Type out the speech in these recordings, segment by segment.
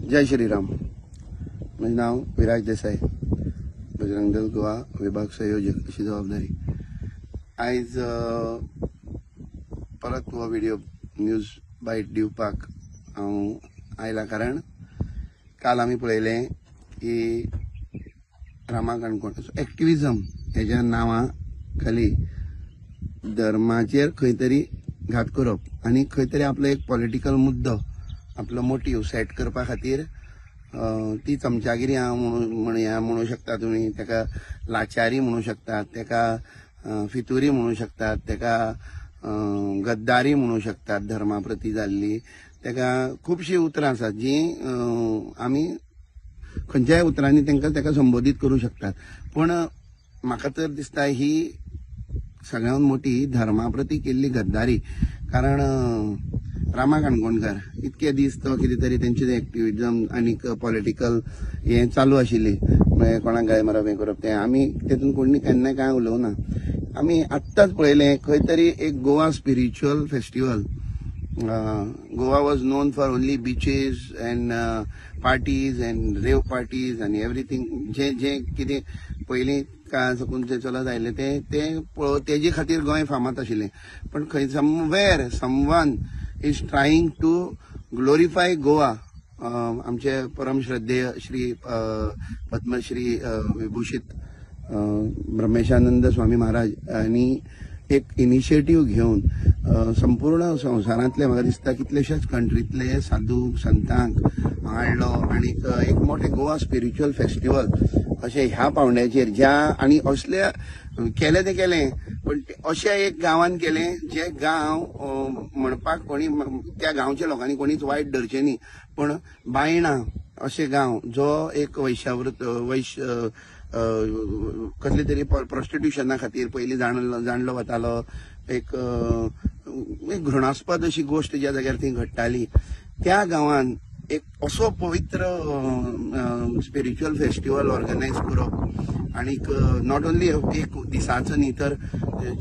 जय श्रीराम. म्हजें नांव विराज देसाय, बजरंग दल गोवा विभाग संयोजक अशी जबाबदारी. आयज परत हो व्हिडिओ न्यूज बायट दिवपाक हांव आयला, कारण काल आमी पळयलें की रामा काणकोण एक्टिविजम हेज्या नांवा खाली धर्माचेर खंय तरी घात करप आनी खंय तरी आपलो एक पॉलिटिकल मुद्दो, आपलो मोटीव सेट करपा खातीर ती चमचागिरी हांव म्हणू शकता तुमी, ताका लाचारी म्हणू शकतात, ताका फितुरी म्हणू शकतात, ताका गद्दारी म्हणू शकतात, धर्मा प्रती जाल्ली ताका खुबशीं उतरां आसात जीं आमी खंयच्याय उतरांनी तांकां ताका संबोधीत करूं शकतात. पूण म्हाका तर दिसता ही सगळ्यांत मोठी धर्मा प्रती केल्ली गद्दारी. कारण रामा काणकोणकार इतके दीस तो कितें तरी तेंचे एक्टिविजम आनीक पॉलिटिकल हें चालू आशिल्ली, म्हळ्यार कोणाक गाय मारप हें करप तें आमी तेतून कोणी केन्नाय कांय उलोवना. आमी आत्ताच पळयलें खंय तरी एक Goa spiritual festival. Goa was known for only beaches and parties and rave parties आनी एवरीथींग. जें जें कितें पयलीं काळा साकून जें चलत आयिल्लें तें तें पळोव तेजे खातीर गोंय फामाद आशिल्लें. पण खंय somewhere someone is trying to glorify Goa. आमचे परम श्रद्धेय श्री पद्मश्री विभूषित ब्रह्मेशानंद स्वामी महाराज आनी एक इनिशिएटीव घेवन संपूर्ण संवसारांतले म्हाका दिसता कितलेश्याच कंट्रींतले साधू संतांक हाडलो आनीक एक मोठें गोवा स्पिरिच्युअल फेस्टिवल अशें ह्या पावंड्याचेर ज्या आनी असल्या केलें तें केलें, पण अशें एक गांवान केलें जे गांव म्हणपाक कोणी त्या गांवच्या लोकांनी कोणीच वायट धरचें न्ही, पण बायणा अशें गांव जो एक वैश्यावृत वैश्य कसले तरी प्रोस्टिट्युशना खातीर पयलीं जाणलो वतालो, एक घृणास्पद अशी गोश्ट ज्या जाग्यार थंय घडटाली त्या गांवान एक असो पवित्र स्पिरिच्युअल फेस्टिवल ऑर्गनायज करप आनीक not only एक दिसाचो न्ही तर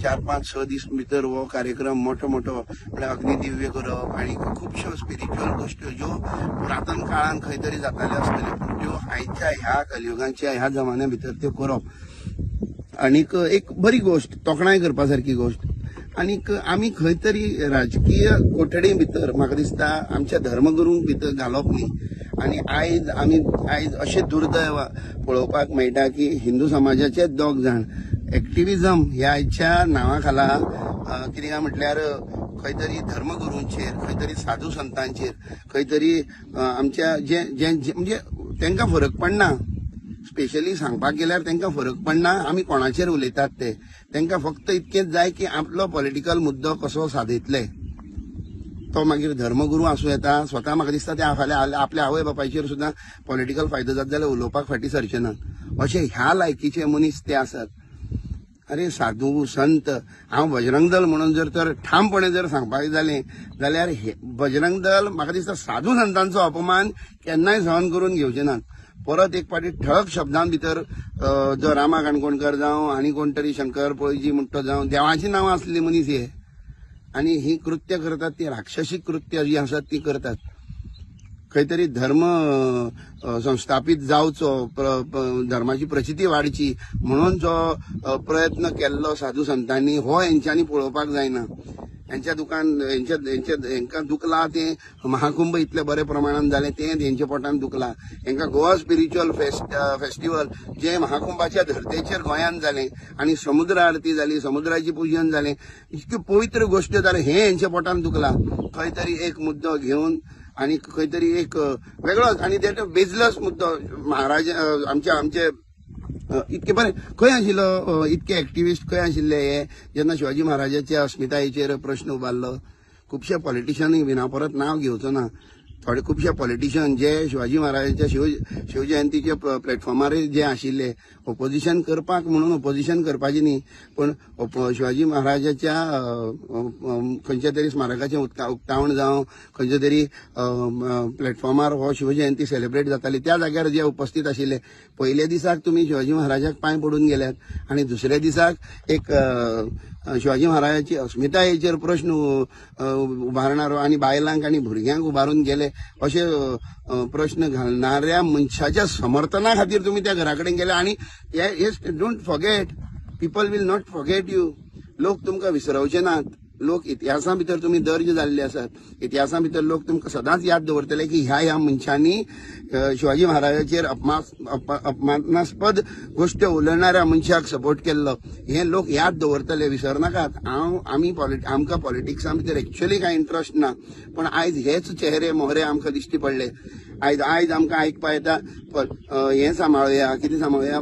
4-5-6 दीस भितर हो कार्यक्रम मोठो मोठो म्हळ्यार अग्निदिव्य करप आनी खुबश्यो स्पिरिच्युअल गोश्टी ज्यो पुरातन काळान खंय तरी जाताल्यो आसतल्यो पूण त्यो आयच्या ह्या कलियुगाच्या ह्या जमान्या भितर त्यो करप आनीक एक बरी गोश्ट, तोखणाय करपा सारकी गोश्ट. आनीक आमी खंय तरी राजकीय कोठडी भितर म्हाका दिसता आमच्या धर्मगुरूंक भितर घालप न्ही. आनी आयज आमी आयज अशें दुर्दैव पळोवपाक मेळटा की हिंदू समाजाचे दोग जाण एक्टिविजम ह्या आयच्या नांवा खाला कितें काय म्हटल्यार खंय तरी धर्मगुरूंचेर, खंय तरी साधू संतांचेर, खंय तरी आमच्या जे जे म्हणजे तांकां फरक पडना. स्पेशली सांगपाक गेल्यार तांकां फरक पडना आमी कोणाचेर उलयतात ते, तांकां फक्त इतकेंच जाय की आपलो पॉलिटिकल मुद्दो कसो सादयतले. तो मागीर धर्मगुरू आसूं येता, स्वता म्हाका दिसता ते फाल्यां आपल्या आवय बापायचेर सुद्दां पॉलिटिकल फायदो जाता जाल्यार उलोवपाक फाटीं सरचे ना, अशे ह्या लायकीचे मनीस ते आसात. अरे साधू संत, हांव बजरंग दल म्हणून जर तर ठामपणे जर सांगपाक जालें जाल्यार बजरंग दल म्हाका दिसता साधू संतांचो अपमान केन्नाय सहन करून घेवचे नात. परत एक फावटी ठळक शब्दां भितर जो रामा काणकोणकर जावं आनी कोण तरी शंकर पळजी म्हणटा जावं, देवाचीं नांवां आसली मनीस हे आनी ही कृत्य करतात ती राक्षसी कृत्य जी आसात ती करतात. खंय तरी धर्म संस्थापीत जावचो, धर्माची प्रचिती वाडची म्हणून जो प्रयत्न केल्लो साधू संतांनी हो हेंच्यांनी पळोवपाक जायना. हेंच्या दुकान हेंकां दुखला तें महाकुंभ इतले बरे प्रमाणान जालें तें हेंच्या पोटान दुखला. हेंकां गोवा स्पिरिच्युअल फेस्टिवल जें महाकुंभाच्या धर्तेचेर गोंयांत जालें आनी समुद्र आरती जाली, समुद्राची पुजन जालें, इतक्यो पवित्र गोश्टी जाल्यो हें हेंच्या पोटान दुखला. खंय तरी एक मुद्दो घेवन आनी खंय तरी एक वेगळोच आनी that बेजलस मुद्दो महाराज आमचे आमचे इतके बरें खंय आशिल्लो, इतके एक्टिविस्ट खंय आशिल्ले हे जेन्ना शिवाजी महाराजाच्या अस्मितायेचेर प्रश्न उबारलो. खुबशे पॉलिटिशनूय बीन हांव परत नांव घेवचो ना, थोडे खुबशे पॉलिटिशन जे शिवाजी महाराजाच्या शिवजयंतीच्या प्लॅटफॉर्मार जे आशिल्ले ओपोजिशन करपाक म्हणून ओपोजिशन करपाचें न्ही, पूण शिवाजी महाराजाच्या खंयच्या तरी स्मारकाचें उक्तावण जावं खंयच्या तरी प्लॅटफॉर्मार हो शिवजयंती सेलिब्रेट जाताली त्या जाग्यार जे उपस्थित आशिल्ले, पयल्या दिसाक तुमी शिवाजी महाराजाक पांय पडून गेल्यात आनी दुसऱ्या दिसाक एक शिवाजी महाराजाची अस्मितायेचेर प्रश्न उबारणारो आनी बायलांक आनी भुरग्यांक उबारून गेले. अशे प्रश्न घालणाऱ्या मनशाच्या समर्थना खातीर तुमी त्या घरा कडेन गेले. आनी हे don't forget, people will not forget you. लोक तुमकां विसरवचे नात. लोक इतिहासा भितर तुमी दर्ज जाल्ले आसात. इतिहासा भितर लोक तुमकां सदांच याद दवरतले की ह्या ह्या मनशांनी शिवाजी महाराजाचेर अपमानास्पद गोश्ट उलयणाऱ्या मनशाक सपोर्ट केल्लो. हे लोक याद दवरतले, विसरनाकात. आमी आमकां पॉलिटिक्सा भितर एक्च्युअली कांय इंट्रस्ट ना, पण आयज हेच चेहरे मोहरे आमकां दिश्टी पडले. आयज आमकां आयकपा येता हें सांबाळुया, कितें सांबाळुया,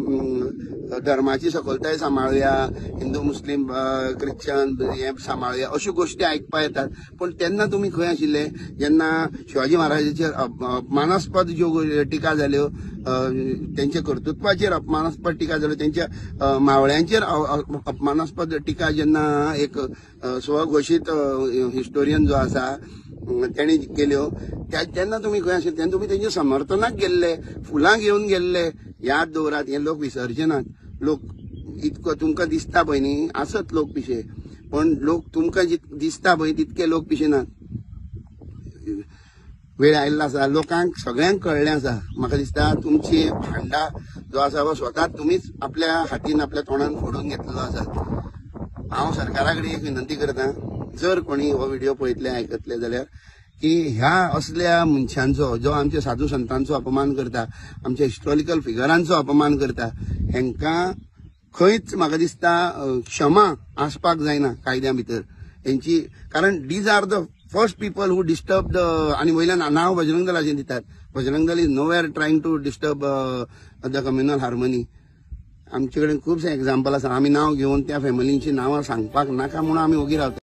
धर्माची सखोलताय सांबाळुया, हिंदू मुस्लीम क्रिश्चन हें सांबाळुया, अश्यो गोश्टी आयकपा येतात. पूण तेन्ना तुमी खंय आशिल्ले जेन्ना शिवाजी महाराजाचेर अपमानास्पद ज्यो टिका जाल्यो, तेंच्या कर्तृत्वाचेर अपमानास्पद टिका जाल्यो, तेंच्या मावळ्यांचेर अपमानास्पद टिका जेन्ना एक स्वघोशीत हिस्टोरियन जो आसा तेणी केल्यो, तेन्ना तुमी खंय आशिल्ले? तेन्ना तुमी तेंच्या समर्थनाक गेल्ले, फुलां घेवन गेल्ले. याद दवरात, हे लोक विसरचे नात. लोक इतको तुमकां दिसता पळय न्ही, आसत लोक पिशे, पण लोक तुमकां दिसता पळय तितके लोक पिशे नात. वेळ आयिल्लो आसा, लोकांक सगळ्यांक कळ्ळें आसा. म्हाका दिसता तुमची भांडा जो आसा हो स्वता तुमीच आपल्या हातीन आपल्या तोंडान फोडून घेतलेलो आसा. हांव सरकारा कडेन एक विनंती करता, जर कोणी हो व्हिडिओ पळयतले आयकतले जाल्यार, की ह्या असल्या मनशांचो जो आमच्या साधू संतांचो अपमान करता, आमच्या हिस्टॉरिकल फिगरांचो अपमान करता, हेंकां खंयच म्हाका दिसता क्षमा आसपाक जायना कायद्या भितर हेंची. कारण these are the first people who disturb the, आनी वयल्यान नांव बजरंग दलाचें दितात. Bajrang Dal is nowhere trying to disturb the communal harmony. आमचे कडेन खुबशे एग्जाम्पल आसा. आमी नांव घेवन त्या फॅमिलींची नांवां सांगपाक नाका म्हणून आमी ओगी रावतात.